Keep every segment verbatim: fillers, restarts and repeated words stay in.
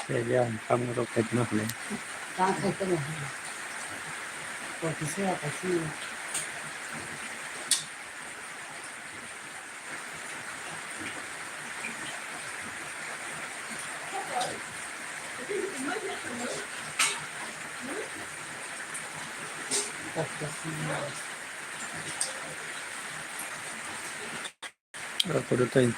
Kaya ang tamo rok khaitma hwnwi. Apo do tai.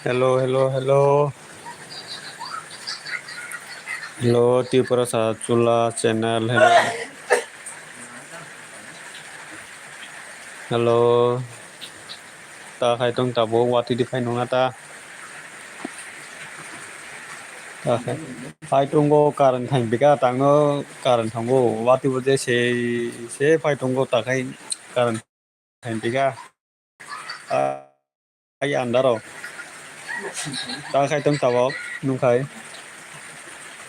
Hello, hello, hello. Hello, Tiprasa Chula channel, hello. Hello. Ta khai tong tabuk, watwi di phai nung na ta. Phai tongo current thang bika tangno current thango watwi bo je se se phai tongo takhai current thang bika. Ai andaro. Ta khai tong tabok nung khai.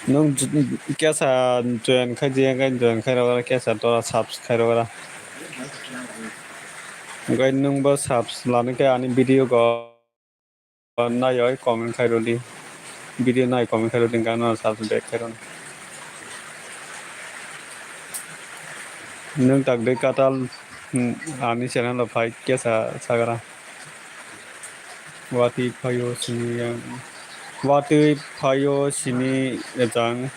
Nung j-, kesa join khai je khai join khai rogora kesa tora subs khai rogora. Gai nung bo subs lani khe ani video go nai oi comment khai rodi. Video nai comment khai rodi gana subs back khai rodi. Nung tak de katal, hmm, ani channel o phai kesa sagra. Watwi phaio sini yang. Watwi phaio sini ejang.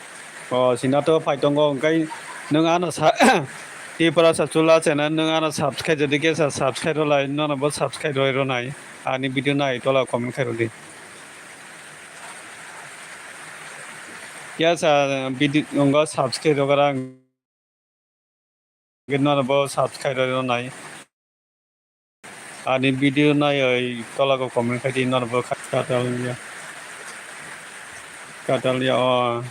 O, sina to phai tongo, hwnkhe nwng ano sa-, Tiprasa Chula channel nwng ano subscribe jadi khe sa subscribe rw lai, nono bo subscribe rw rw nai. Ani video nai tola comment khai rw di. Kya sa video ngo subscribe rw gara. Hwnkhe nono bo subscribe rw nai. Ani video naiwi tolago comment khai di, nono bo kha-, katal ya. Katal ya, o.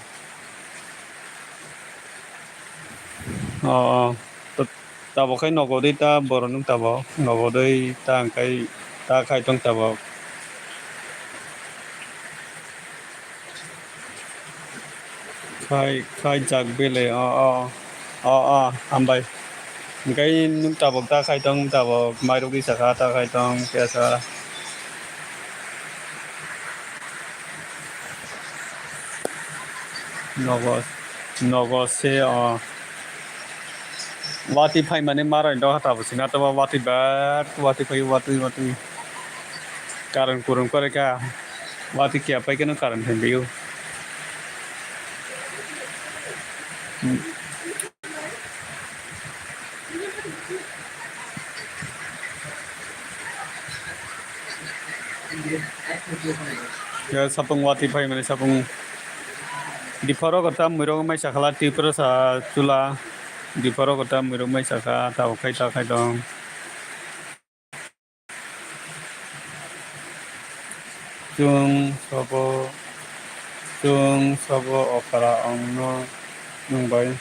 O, o. Ta-, tabok khai nogo di ta borok nung tabok. Nogo di ta hwnkhe ta khai tong tabok. Khai, khai jak bele, o, o, o, o, hambai. Hwnkhe nwng tabok ta khai tong, tabok mairok ri sakha, ta khai tong, kesa. Nogo, nogo se, o. Watwi phaimani maroi doha tabuk sina tamo watwi bar watwi phai watwi watwi. Karon kurung kore kha. Watwi kiya pai khe no karon thang biyo. Ya, sapung watwi phaimani sapung. Dipharo kwtam mwirok mai sakhala Tiprasa Chula. Dipharo kwtam mwirok mai sakha, tabuk khai ta khai tong. Chwng sobo, chwng sobo okra ongno nwng bai.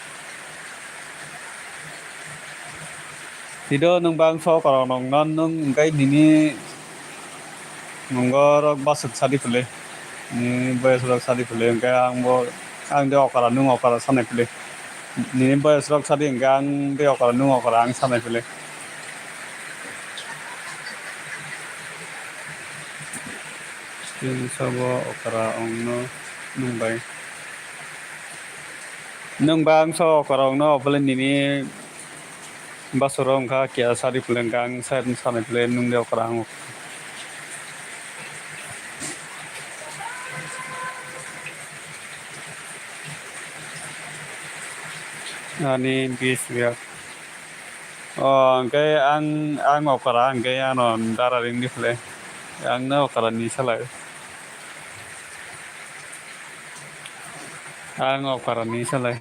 Sido nwng bangso okra ongno nwng hwnkhe nini nwng borok bwswk sadi phle. Nini boyos rok sadi phle hwnkhe ang bo, ang de okra nwng okra sanai phle. Nini boyos rok sadi hwnkhe ang de okra nwng okra ang sanai phle. Chwng sobo okra ongno nwng bai. Nwng bangso okra ongno obole nini basuro wngkha kiya sadi phle hwnkhe ang sanai phle nwng de okra ang. Ani bis biya. O, hwnkhe ang, ang okra, hwnkhe ano dara ringdi phle. Ang no okra ni salai. Ang okra ni salai.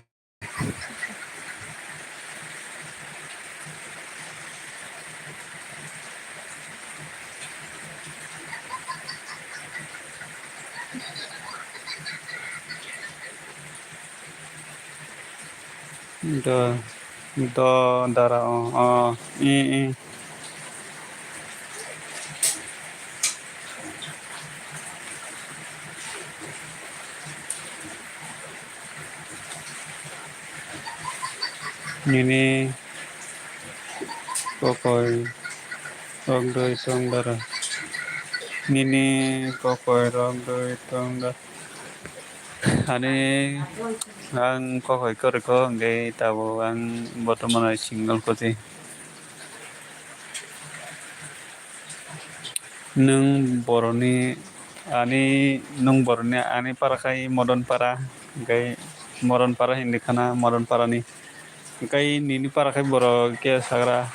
Do, do, dara, o, o, i, i. Nini kokoi rok doi tong dara. Nini kokoi rok doi tong dara. Ani ang kokoi koroi ko hwnkhe tabuk ang botomano single kochi. Nwng boroni ani, nwng boroni ani para khai modon para, hwnkhe modon para hindi khana modon parani. Hwnkhe nini para khai borok khe sagra.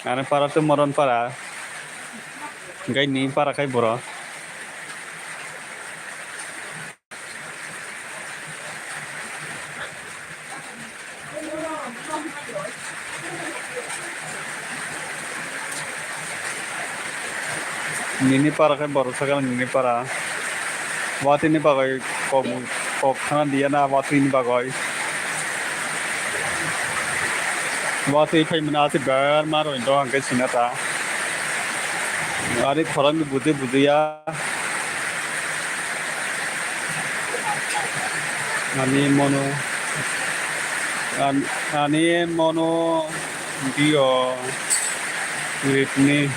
Ani para tei modon para. Hwnkhe nini para khai borok. Nini para khai borok sakha nini para. Watwi ni bagwi kok, kok thana diya na watwi ni bagwi. Watwi phai mano aswk ber ma roi do hwnkhe sina ta. Ari khorang ni buji buji ya. Ani mono, an-, ani mono dio ritni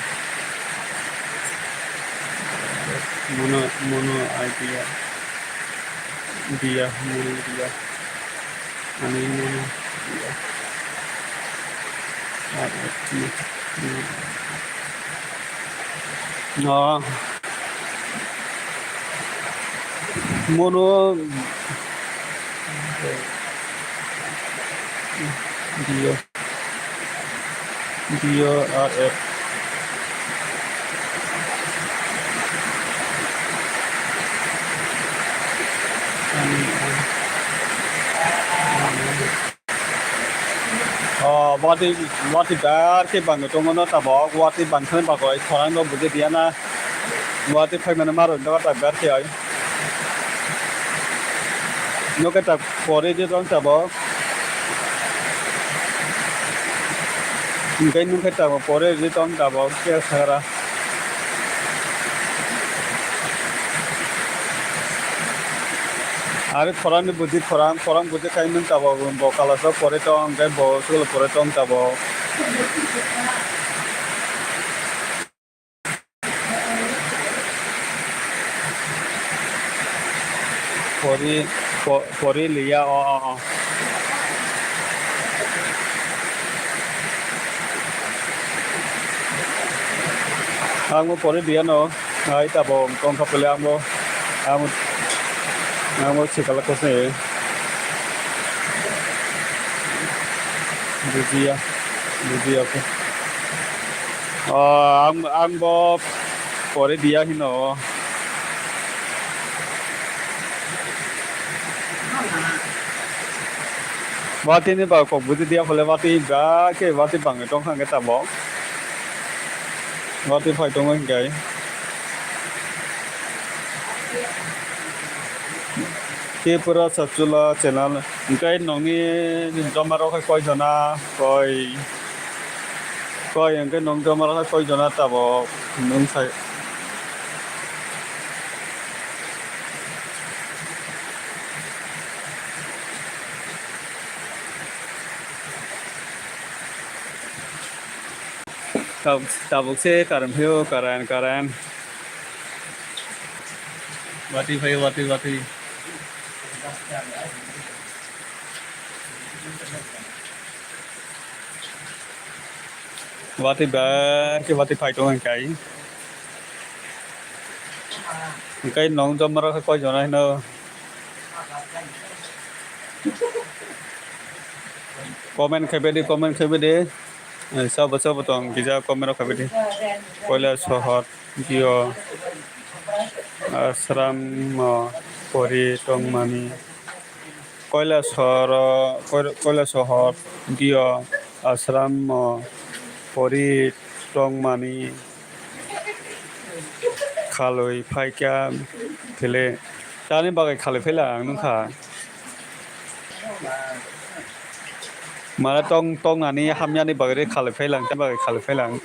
mono, mono idea dia, mono dia. Ani mono dia. No. Mono dio, dio R F. O, watwi, watwi bar khe bangwi tongmano tabok, watwi bangthani bagwi khorang no buji diya na, watwi phaimani marwk no ta bar khe ai. Nokhe ta pori di tong tabok. Hingke nokhe tabok pori di tong tabok khe sagra. Ari khorang ni buji khorang, khorang buji khai nwng tabok bo kalasok pori tong, hingke bo suklo pori tong tabok. Pori, po-, pori liya, o, o, o. Ang bo pori liya no, ai tabok tongkha pele ang bo, ang bo, ang bo sikala kosne. Bujiya, bujiya ko. O, ang, ang bo pore diya hino. Watwi ni ba kok buji diya phole watwi ba khe watwi bangwi tong kha hwnkhe tabok. Watwi phai tongo hwnkhe. Tripura Sachula channel. Hwnkhe nongni joma rok hai koi jona? Koi. Koi hwnkhe nong joma rok hai koi jona tabok? Nung sai. Tabuk, tabuk se karan phio, karan, karan. Watwi phai, watwi, watwi. Watwi bar khe watwi phai tongo hwnkhe. Hwnkhe nong joma rok khe koi jona hino. Comment khai bai di, comment khai bai di. Eh, sabo, sabo tong, kisa comment rok khai bai di. Koila sohor, jio, ashram, o, pori tongmani. Koila sohor, Koila sohor, jio, ashram, o, pori tongmani. Khalwi phaikha, thele. Tani bagwi khalwi phaila ang nungkha. Mara tong, tongnani hamyani bagwi khalwi phailang, tei bagwi khalwi phailang.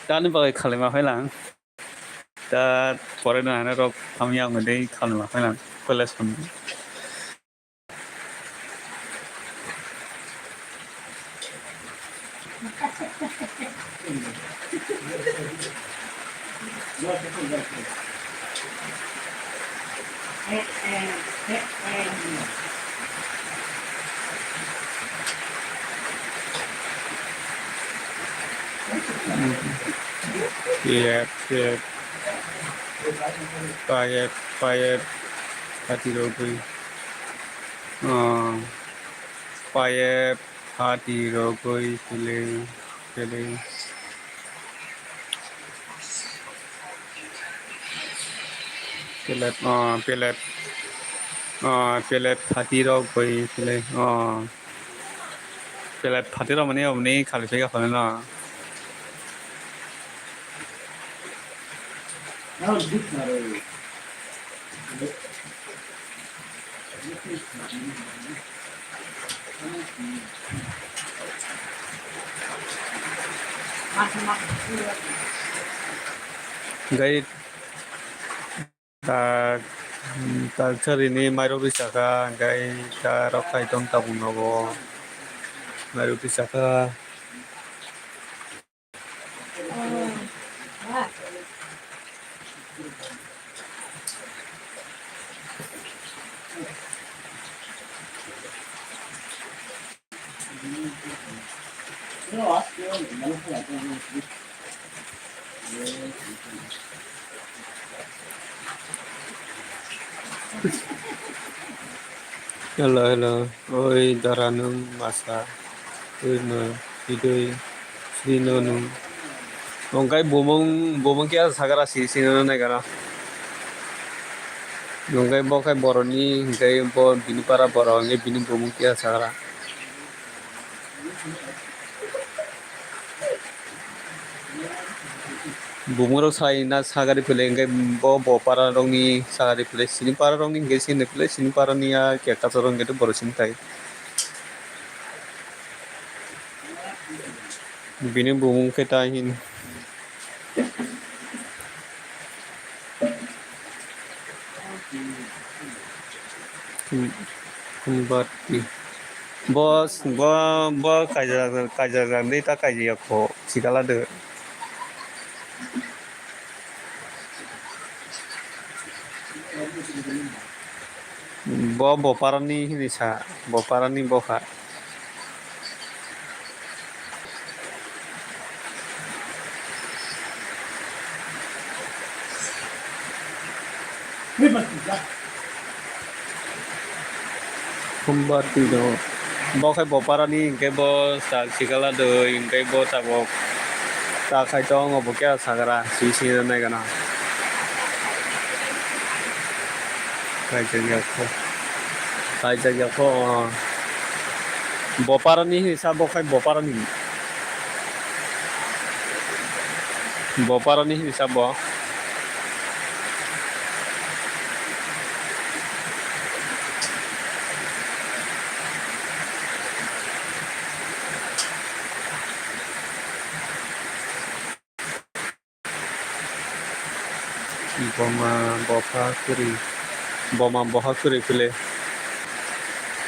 Tani bagwi khalwi ma phailang. Ta pore no hane rok hamya wngwi dei khalwi ma phailang, koila song. Yep, yep. Payep, payep. Hati rogwi. Oh. Payep. Hati rogwi pele, pele. Pelet, oh, pelet. Oh, pelet hati rogwi pele. Oh. Belai phatiro mani oboni khali phega phone no. Gai. Tak, tak charini mairok ri chakha, hingkai ta rok kaitor tabuk nogo mairok ri chakha. Hello, hello. Oi, dara nwng masa. Oi, no, idoi, sino nwng. Hingkai bumung, bumung khe sagra si, sino nai gana. Hingkai bo khai boroni, hingkai bo bini para borok, hingkai bini bumung khe sagra. Bumung rok sai na sagari pele, hingke bo, bo para rok ni sagari pele, sini para rok ni hingke sini pele, sini para ni ya khe kaisa rok hingke borok sini tai. Bini bumung khe ta hin. Kumbati. Bo, bo, bo kaijak, kaijak ni ta kaijak kho sikala de. Bo, bo parani hini sa, bo parani bo kha. Khumba twi no. Bo khai bo parani, hingke bo sa sikala doi, hingke bo tabok ta khai tong, obo khe sagra, si si nai gana. Kaijak ya kho. Kaijak ya kho. Bo parani hinwi sa, bo khai bo parani. Bo parani hinwi sa bo. Boma bopha kwrwi, boma boha kwrwi phile.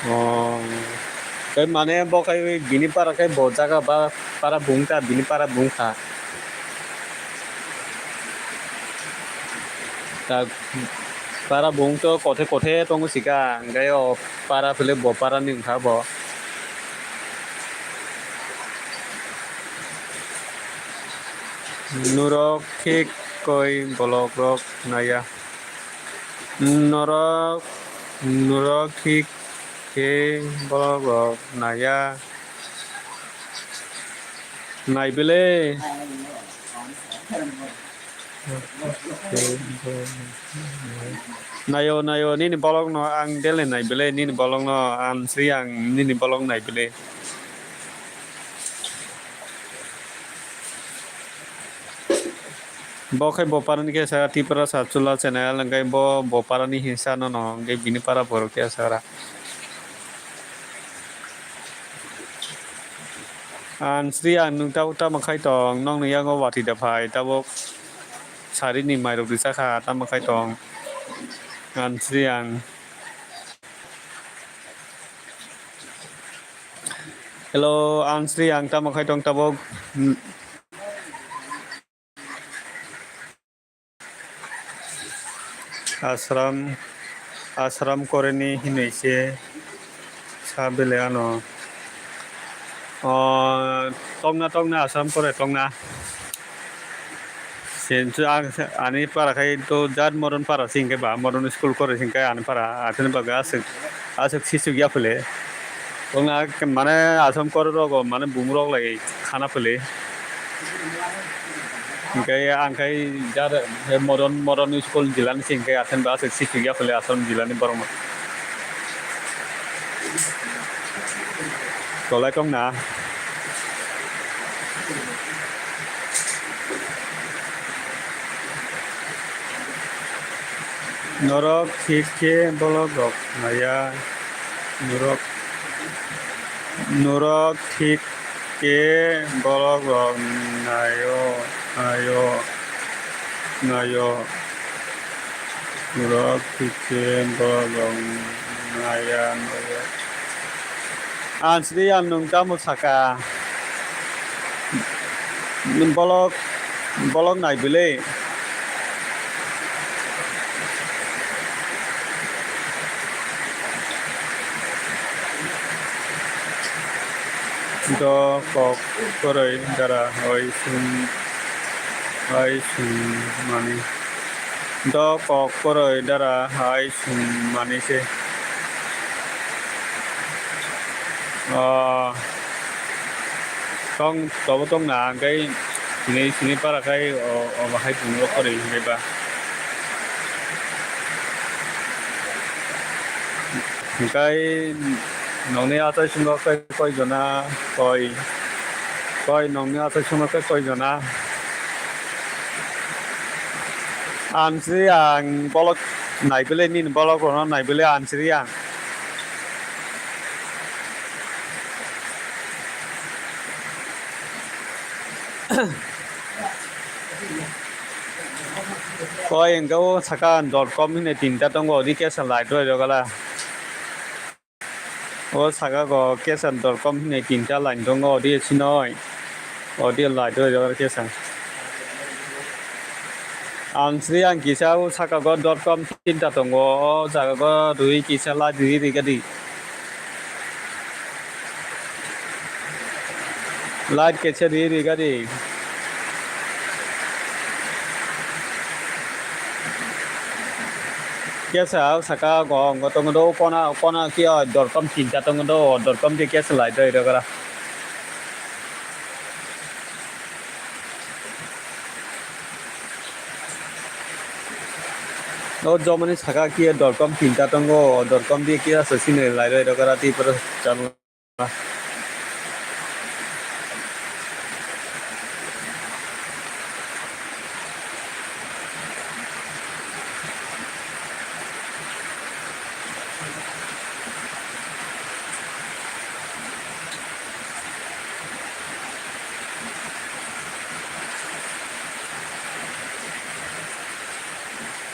O, tei mane bo khai bini para khai bo jaga ba para bung ta, bini para bung kha. Ta para bung to kothe kothe tongo sika, hingke o para phile bo para ni wngkha bo. Norok khe koi bolokrok naiya. Norok, norok khe khe bolokrok naiya. Nai bele. Nayo, nayo, nini bolok no ang dele nai bele, nini bolok no ang sri ang nini bolok nai bele. Bo khai bo parani khe sa Tiprasa Chula channel, hingke bo, bo parani hinsa no no, hingke bini para borok khe sa ra. Ang sri ang nwng tabuk tamo khai tong, nokni yango watwi da phai, tabuk sari ni mairok risa kha, tamo khai tong. Ang sri ang. Hello, ang sri ang tamo khai tong tabuk. Asram, asram koreni hinwi se sa bele ano. O, tongna, tongna, asram kore tongna. Sen chu ang, ani para khai to jat modern para singke ba, modern school kore singke ani para, atene baga aswk, aswk sisuk ya phele. Tongna mane asam kor rogo mane bumung rok lai khana phele. Hingke ang khai jar he modern, modern school jilani se hingke asen ba aswk sisuk ya phele asam jilani borok no. Kolai tongna. Norok thik khe bolok rok naya. Norok, norok thik khe bolok rok nayo, nayo, nayo. Norok thik khe bolok rok naya, nayo. Ang sri ang nung tamo saka. Bolok, bolok nai bile. Do kok koroi dara hoi sum, hoi sum mani. Do kok koroi dara hai sum mani se. Ah, tong tobo tong na hingkai sini sini para kai o o bahai bung rok koroi hingkai ba. Hingkai nongni achai sungo khe koi jona, koi, koi nongni achai sungo khe koi jona. Ansri ang bolok naibele nini bolok rono naibele ansri ang. Koi hingke o saka dot com hinui tinta tongo, odi kesa light roi rogala. O saka go kesa dot com hinui tinta line tongo, odi sinoi. Odi light roi rogala kesa. Ang sri ang kisa o saka go dot com tinta tongo, o jaga go rui kisa light riri gadi. Light kesa ri ri gari. Kesa saka go go tongo do kona kona kio dorkom tinta tongo do dorkom de kesa light roi rogara. O jomani saka kio dorkom tinta tongo dorkom de kesa sini light roi rogara ti pura chalo.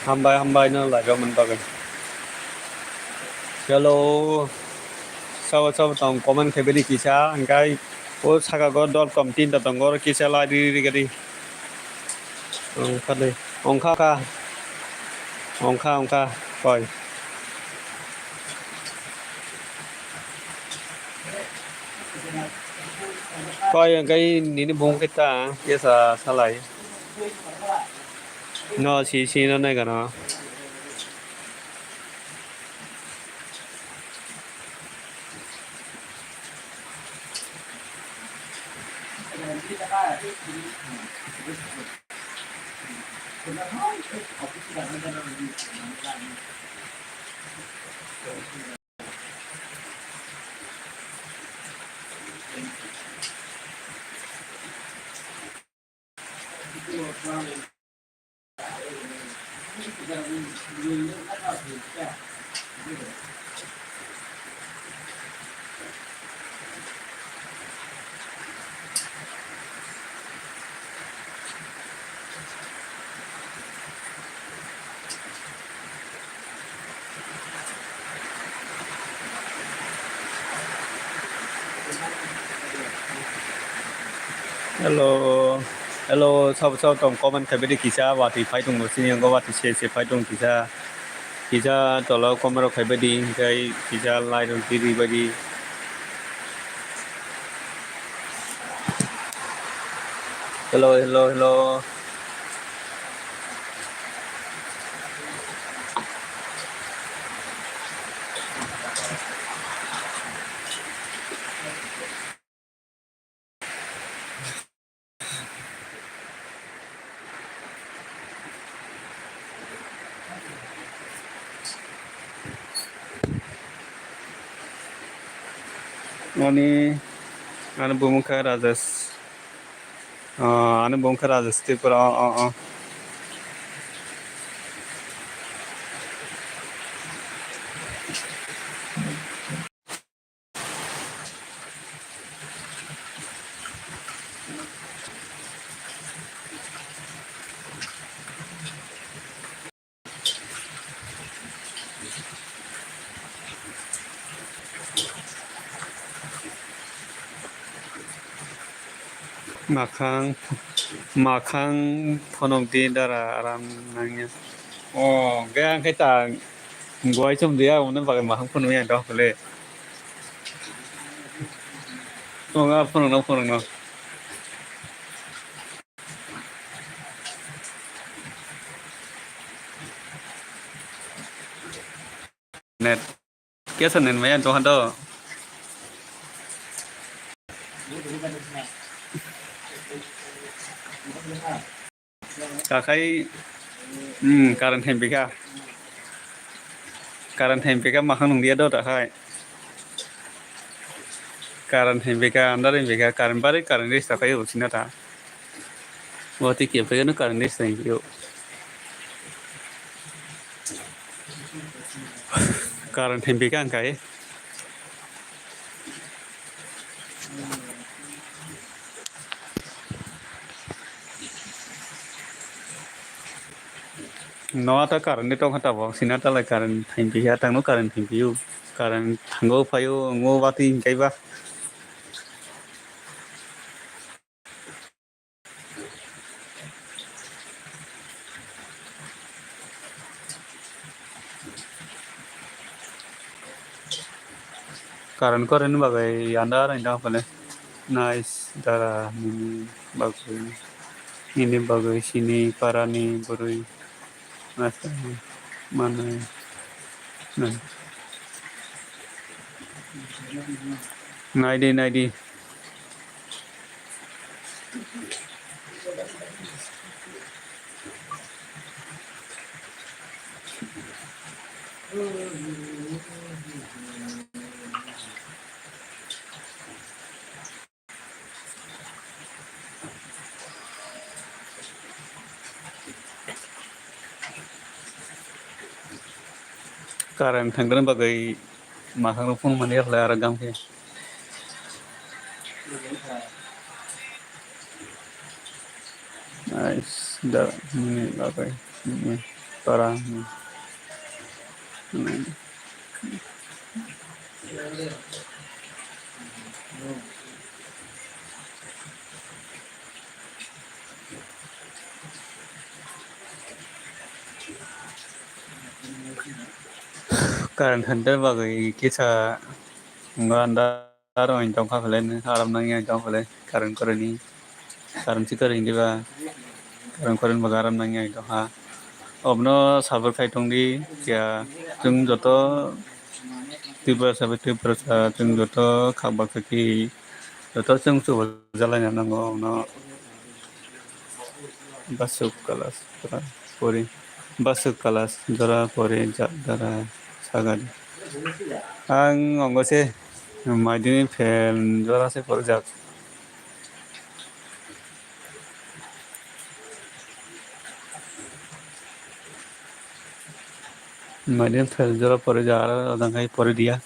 Hambai, hambai no live o mani bagwi. Hello. Sabo sabo tong comment khaibadi kisa, hingkai o saka go dot com tinta tongo, oro kisa lai ri ri gadi. Ongkha de, ongkha kha. Ongkha, ongkha, koi. Koi, hingkai nini bung khe ta, kisa salai. No, si, si, no, nai gano. Hello, hello, sabo sabo tong comment khaibadi kisa, watwi phai tongbo sini yango watwi se se phai tong kisa, kisa tolo comment rok khaibadi, hingkai kisa like rok di ribadi. Hello, hello, hello. Ani, ani bumung khe Rajesh. Ah, ani bumung khe Rajesh Tripura. Oh, oh, oh. Makhang, makhang phonok di dara aram nangya. Oh, ge ang khe ta guai chum dia, uni bagwi makhang phunuk ya dok le. Phunuk na, phunuk na, phunuk na. Net. Kesa net maya doha do. Kakai, hmm, current hempikha. Current hempikha, makhang nungya do takhai. Current hempikha, andar hempikha, current bari current rista khai usina ta. Wati kepegeno current ni sengkio. Current hempikha ang kai. No ata current ni tongkha tabok, sina talai current hempikha, tangno current hempio. Current thango phaio, ngo wati hingkaiba. Current, current ni bagwi andar wng tong phale. Nice dara nini bagwi, nini bagwi sini para ni bwrwi. Masa manwi. Nai. Nai di, nai di. Current thangna bagwi makhang rok phone mani yakhlai aro gam khe. Nice, da, nini bagwi, nini para, nini. Current thangna bagwi kisa wngkha andar wng tongkha belai no aram nangya wng tongkha belai current kwrwini. Current si kwrwi hindiba, current kwrwini bagwi aram nangya wng tongkha. Obono sabur khai tongdi, ya, chwng joto Tripura sabai Tripura sa, chwng joto khak baksa khi joto chwng chubajalai nango obono. Basuk kalas jora pori, basuk kalas jora pori ja-, jara sagadi. Ang ongo se maidini fan jora se porjak. Maidini fan jora pori ja, aro odang hai pori dia.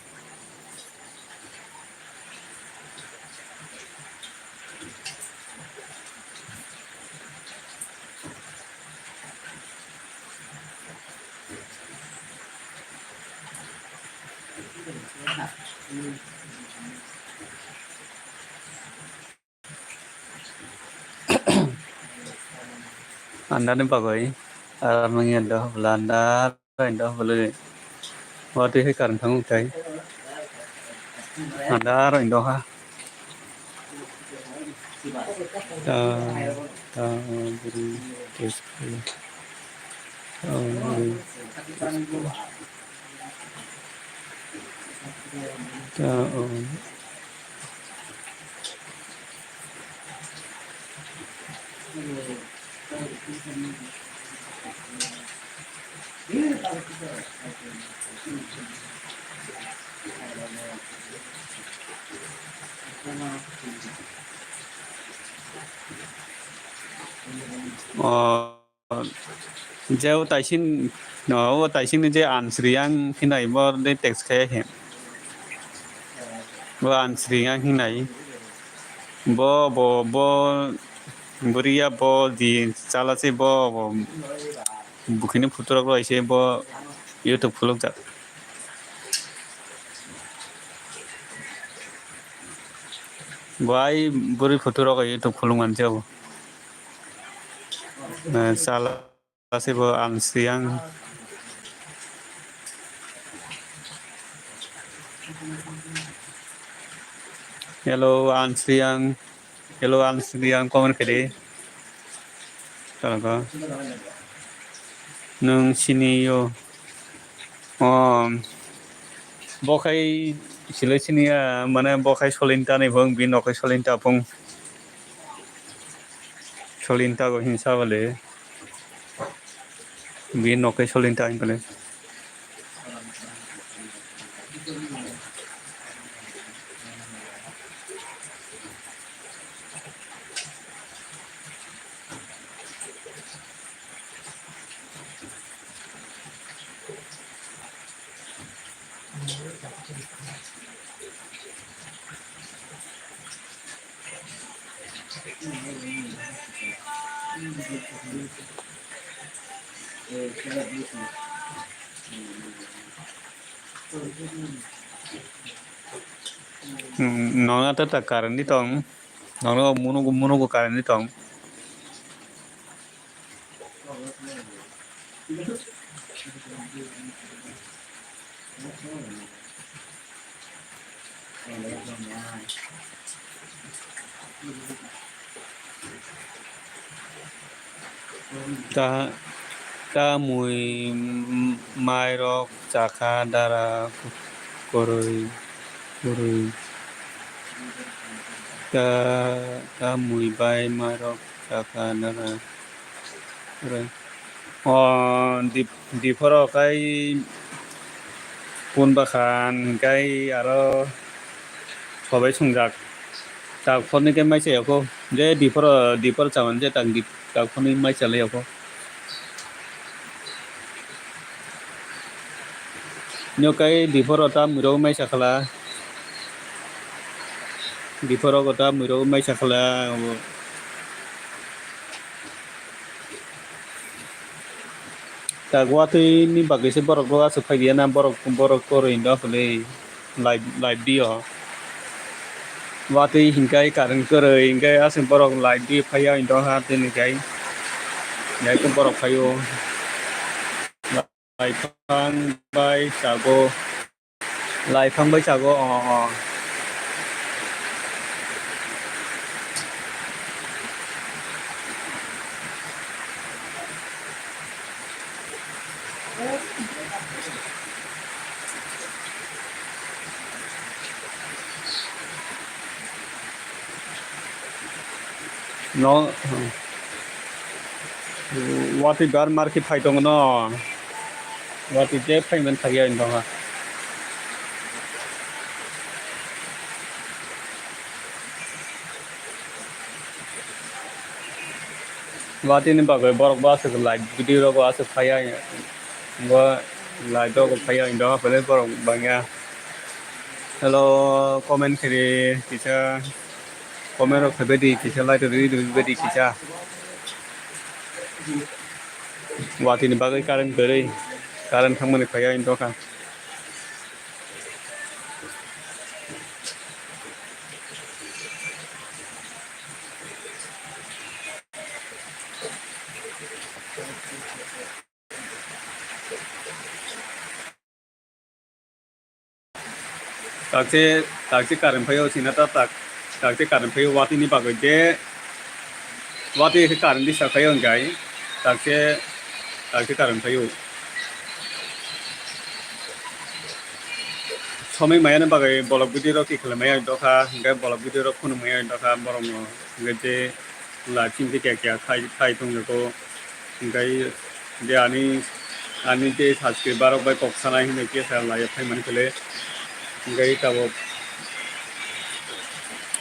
Andar ni bagwi, ah, manya do, bwla andar. Aro indo bwlwi. Watwi hai current thangwi tai. Andar aro indo ha. Ta, ta, o bwrwi, tesko. Ta, o bwrwi, tesko. Ta, o. O, je o taising, no, o taising ni je Ansriyang hinai bo de text khe he. Bo Ansriyang hinai. Bo, bo, bo, buriya bo di chala se bo, bo. Bukhini photo rok rw se bo YouTube khulukjak. Bo ai bwrwi photo rok YouTube khuluk manse bo. Eh, chala se bo Ansriyang. Hello, Ansriyang. Hello, Ansriyang, comment khe di. Talaga. Nwng sini yo. Oh, bo khai silai sini ya, mane bo khai solinta ni phung, bini nok khai solinta phung. Solinta go hinsa bale. Bini nok khai solinta hin bale. Hmm, nona ta ta current ni tong. Nona munugo munugo current ni tong. Ta, ta mui mairok chakha dara kwrwi, kwrwi. Ta, ta mui bai mairok chakha dara kwrwi. O, dip-, diphoro kai pun bakhan kai aro sobai sungjak. Tak phone ni khe mai chaya kho. Je diphoro, diphoro chaman je tak dip-, tak phone ni mai chalai kho. Nyo kai diphoro ta mui rok mai chakhala. Diphoro ta mui rok mai chakhala. Tak watwi ni bagwi se borok rok aswk phai ya na, borok, borok kwrwi no hwnwi live, live di o. Watwi hinkai current kwrwi hinkai aswk borok live di phai ya hinwi tongkha tini kai. Hinkai borok phai o. Live phang bai sago. Laifang bai chago, o, o. No, watwi bar market phai tongo no. Watwi je phai man thangya wng tongha. Watwi ni bagwi borok bo aswk live video rogo aswk phaiya, bo live rogo phaiya wng tongha, belai borok bangya. Hello, comment khe di kisa. Comment rok phaibai di kisa, like rok rwi rwi bai di kisa. Watwi ni bagwi current kwrwi, current thangmani phaiya wng tongkha. Takse, takse current phaio, sina ta tak, takse current phaio, watwi ni bagwi je, watwi khe current disa phaio hwnkhe, takse, takse current phaio. Somoi maya ni bagwi bolok video rok tikhlai maya dokha, hwnkhe bolok video rok phunuk maya dokha, borok no hwnkhe je. Live chini kaya kaya khai, khai tong jago. Hingkai je ani, ani je subscriber rok bai kok sanai hinwi kisa live phai mani kole. Hingke tabok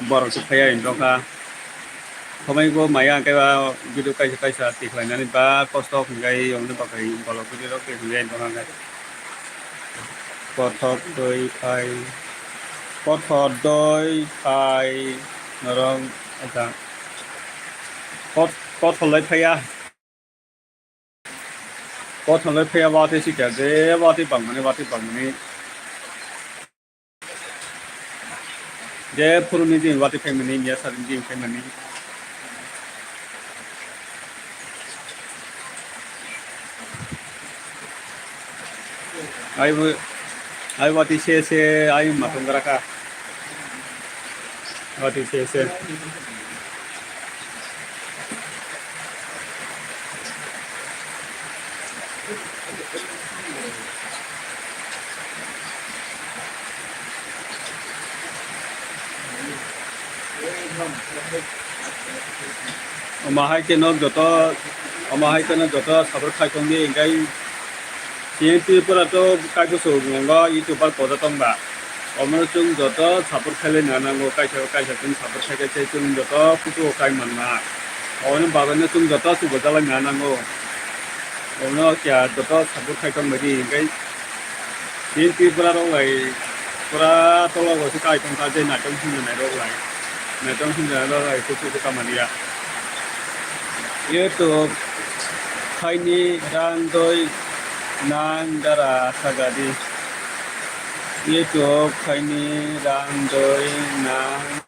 borok se phaiya hinwi tongkha. Khomai bo maya hingke ba video kaisa kaisa tikhlainani ba kosto hingke yongni bagwi bolok video rok hingke tongkha hingke. Kothok doi phai, kothok doi phai norok ota kot-, kothok lai phaiya. Kothok lai phaiya watwi sikya je watwi bangmani watwi bangmani. Je phuruni din watwi phaimani, miya sari din phaimani. Ai bo, ai watwi se se ai matung gra kha. Watwi se se. Omo hai khe no joto, omo hai khe no joto support khai tong di, hingkai chini Tripura to kaibo se wngwi tongo, YouTuber koda tong ba. Omo no chwng joto support khai lai na nango, kaisa kaisa chwng support khai khai se chwng joto kuchugo kai manna. Omo ni bagwi no chwng joto chubajalai na nango. Omo no kya joto support khai tong bai di, hingkai chini Tripura rok lai pura tola bo se kai tong kha, je naitok hwnwi nai rok lai. Naitok hwnwi nai rok lai kuchugo kamani ya. YouTube phaini rang doi nang dara sagadi. YouTube phaini rang doi nang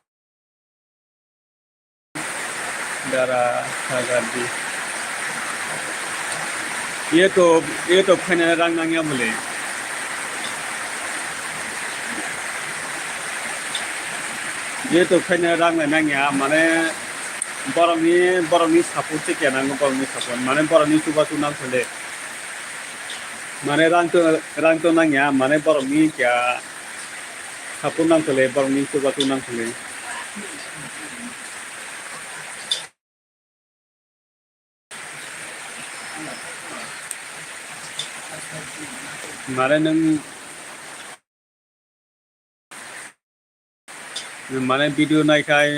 dara sagadi. YouTube, YouTube phaina rang nangya bole. YouTube phaina rang nangya, mane borokni, borokni support se kya nango, borokni support. Mane borokni chubachu nang thole. Mane rang to, rang to nangya, mane borokni kya support nang thole, borokni chubachu nang thole. Mane nwng Mane video naikhai,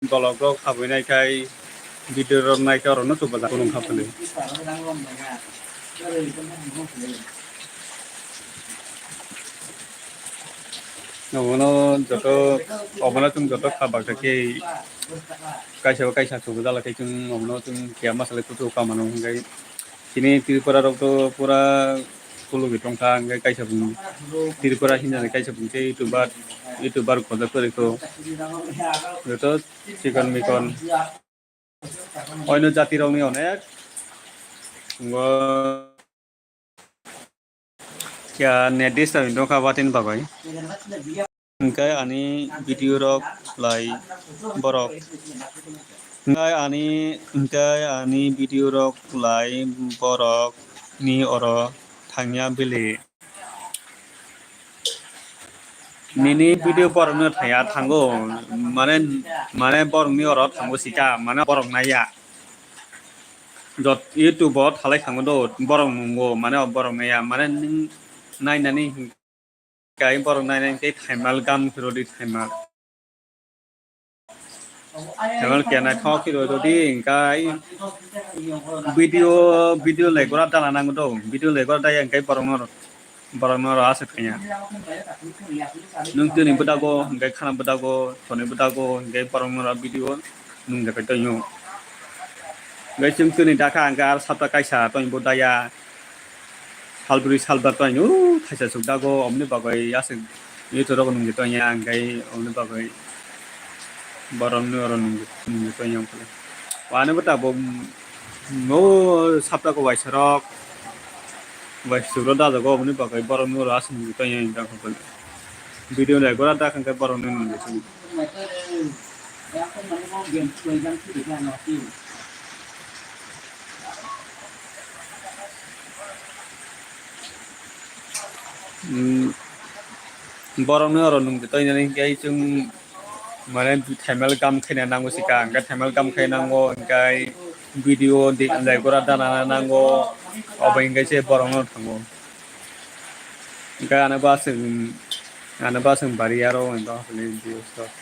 bolok rok habwi naikhai, video rok naikhai, oro no chubajago nung kha phale. Obono joto, obono chwng joto kha baksa khe kaisa bo kaisa chubajala khe chwng obono chwng kiya masa le kuchuk kha mano hwnkhe. Chini Tripura rok to pura khulugwi tongkha, hwnkhe kaisa bung Tripura hinjani kaisa bung khe YouTuber, YouTuber khojak kwrwi kho. Joto chikon mikon. Oino jati rokni onek ngo kya net disturb wngkha watini bagwi. Hwnkhe ani video rok lai borok. Hwnkhe ani, hwnkhe ani video rok lai borok ni oro thangya bili. Nini video borok no thaya thango, mane, mane borok ni oro thango sika, mane borok naiya. Jot YouTube o thalai thango do, borok nungo, mane borok naiya, mane nwng nainani. Kai borok nainai khe thaimal gam khe rodi thaimal. Thaimal khe naithok khe rodi kai video, video lai gora dana nango do. Video lai gora daya kai borok no, borok no ro aswk thanya. Nwng tini bwdago, hwnkhe khana bwdago, soni bwdago, hwnkhe borok no ro video nung jakai tongo. Hwnkhe chwng tini dakha hwnkhe ar sapta kaisa tongwi bo daya. Salbrwi salbar to aino thaisa suk dago, omni bagwi aswk YouTube rogo nungwi tongya, hwnkhe omni bagwi borokni oro nungwi, nungwi tongya wngkha. Ani bo tabuk no sapta ko waisa rok, waisa suk rok dajago, omni bagwi borokni oro aswk nungwi tongya wngkha. Video nai gora da khe borokni nungwi tongya. Borokni oro nungwi tongya hwnkhe chwng mane thaimal gam khaina nango sika, hwnkhe thaimal gam khai nango, hwnkhe video de-, lai gora dana nango, obo hwnkhe se borokno thango. Hwnkhe ano bwswk, ano bwswk bari aro hwnkhe hwnwi views rok.